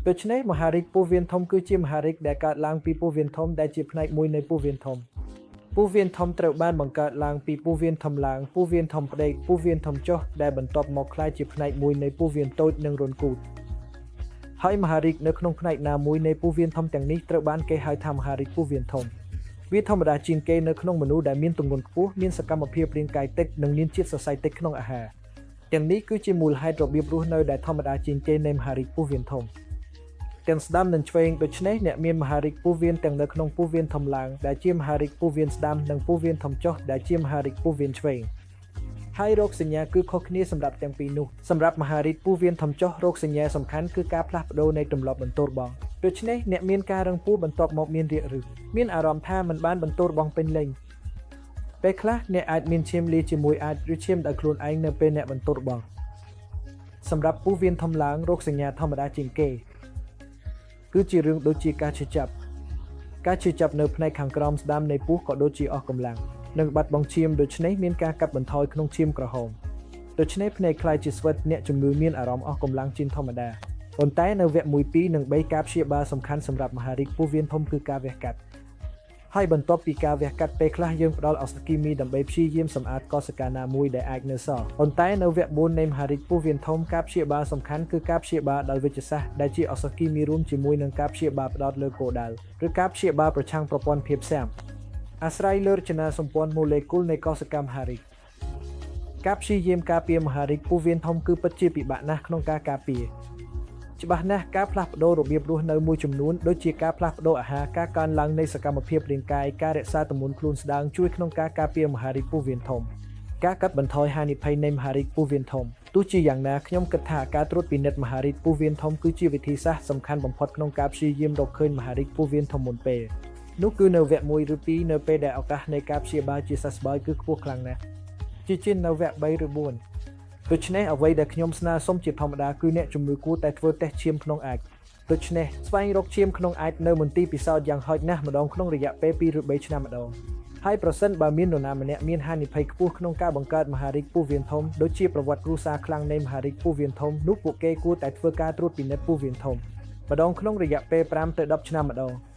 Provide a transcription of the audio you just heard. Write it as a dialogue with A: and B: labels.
A: ដូច្នេះមហារីកពោះវៀនធំគឺជាមហារីកដែលកើតឡើងពីពោះវៀនធំដែលជាផ្នែកមួយនៃពោះវៀនធំពោះវៀនធំត្រូវបានបង្កើតឡើងពីពោះវៀនធំឡើងពោះវៀនធំផ្ដេកពោះវៀនធំចុះដែលបន្ទាប់មកក្លាយជាផ្នែកមួយនៃពោះវៀនតូចនិងរន្ធគូទហើយមហារីកនៅក្នុងផ្នែកណាមួយនៃពោះវៀនធំទាំងនេះត្រូវបានគេហៅថាមហារីកពោះវៀនធំវាធម្មតាជាងគេនៅក្នុងមនុស្សដែលមានទម្ងន់ខ្ពស់មានសកម្មភាពរាងកាយតិចនិងមានជាតិសរសៃតិចក្នុងអាហារទាំងនេះគឺជាមូលហេតុរបៀបរស់នៅដែលធម្មតាជាងគេនៃមហារីកពោះវៀនធំទាំងស្ដាំនិងឆ្វេងដូច្នេះអ្នកមានមហារីកពោះវៀនទាំងនៅក្នុងពោះវៀនធំឡើងដែលជាមហារីកពោះវៀនស្ដាំនិងពោះវៀនធំចុះដែលជាមហារីកពោះវៀនឆ្វេងហើយរោគសញ្ញាគឺខុសគ្នាសម្រាប់ទាំងពីរនោះសម្រាប់មហារីកពោះវៀនធំចុះរោគសញ្ញាសំខាន់គឺការផ្លាស់ប្ដូរនៃទម្លាប់បន្ទោរបង់ដូច្នេះអ្នកមានការរឹងពោះបន្ទាប់មកមានរាគឬមានអារម្មណ៍ថាមិនបានបន្ទោរបង់ពេញលេញពេលខ្លះអ្នកអាចមានឈាមលាយជាមួយអាចឬឈាមដោយខ្លួនឯងនៅពេលអ្នកបន្ទោរបង់សម្រាប់ពោះវៀនធំឡើងរោគសញ្ញាធម្មតាជាងគេ គឺជារឿងដូចជាការឈឺចាប់ការឈឺចាប់នៅផ្នែកខាងក្រោមស្ដាំនៃពោះក៏ដូចជាអស់កម្លាំងនិងបាត់បង់ឈាមដូច្នេះមានការកាត់បន្ថយក្នុងឈាមក្រហមដូច្នេះភ្នែកក្លាយជាស្វិតអ្នកជំងឺមានអារម្មណ៍អស់កម្លាំងជាងធម្មតាប៉ុន្តែនៅវគ្គ1 2និង3ការព្យាបាលសំខាន់សម្រាប់មហារីកពោះវៀនធំគឺការវះកាត់ហើយបន្ទាប់ពីការវះកាត់ពេលខ្លះយើងផ្ដល់ឱសថគីមីដើម្បីព្យាយាមសម្អាតកោសិកាណាមួយដែលអាចនៅសល់ប៉ុន្តែនៅវគ្គ4នៃមហារីកពោះវៀនធំការព្យាបាលសំខាន់គឺការព្យាបាលដោយវេជ្ជសាស្ត្រដែលជាឱសថគីមីរួមជាមួយនឹងការព្យាបាលផ្ដោតលើគោលដៅឬការព្យាបាលប្រឆាំងប្រព័ន្ធភាពស៊ាំអាស្រ័យលើរចនាសម្ព័ន្ធម៉ូលេគុលនៃកោសិកាមហារីកការព្យាយាមការពារមហារីកពោះវៀនធំគឺពិតជាពិបាកណាស់ក្នុងការការពារច្បាស់ណាស់ការផ្លាស់ប្ដូររបៀបរស់នៅមួយចំនួនដូចជាការផ្លាស់ប្ដូរអាហារការកើនឡើងនៃសកម្មភាពរាងកាយការរក្សាទម្ងន់ខ្លួនស្ដើងជួយក្នុងការការពារមហារីកពោះវៀនធំការកាត់បន្ថយហានិភ័យនៃមហារីកពោះវៀនធំទោះជាយ៉ាងណាខ្ញុំគិតថាការត្រួតពិនិត្យមហារីកពោះវៀនធំគឺជាវិធីសាស្ត្រសំខាន់បំផុតក្នុងការព្យាយាមរកឃើញមហារីកពោះវៀនធំមុនពេលនោះគឺនៅវគ្គ1ឬ2នៅពេលដែលឱកាសនៃការព្យាបាលជាសះស្បើយគឺខ្ពស់ខ្លាំងណាស់ជាជាងនៅវគ្គ3ឬ4ដូច្នេះអ្វីដែលខ្ញុំស្នើសុំជាធម្មតាគឺអ្នកជំងឺគួរតែធ្វើតេស្តឈាមក្នុងអាចដូច្នេះស្វែងរកឈាមក្នុងអាចនៅមន្ទីរពិសោធន៍យ៉ាងហោចណាស់ម្ដងក្នុងរយៈពេល2ឬ3ឆ្នាំម្ដងហើយប្រសិនបើមាននរណាម្នាក់មានហានិភ័យខ្ពស់ក្នុងការបង្កើតមហារីកពោះវៀនធំដូចជាប្រវត្តិគ្រួសារខ្លាំងនៃមហារីកពោះវៀនធំនោះពួកគេគួរតែធ្វើការត្រួតពិនិត្យពោះវៀនធំម្ដងក្នុងរយៈពេល5ទៅ10ឆ្នាំម្ដង។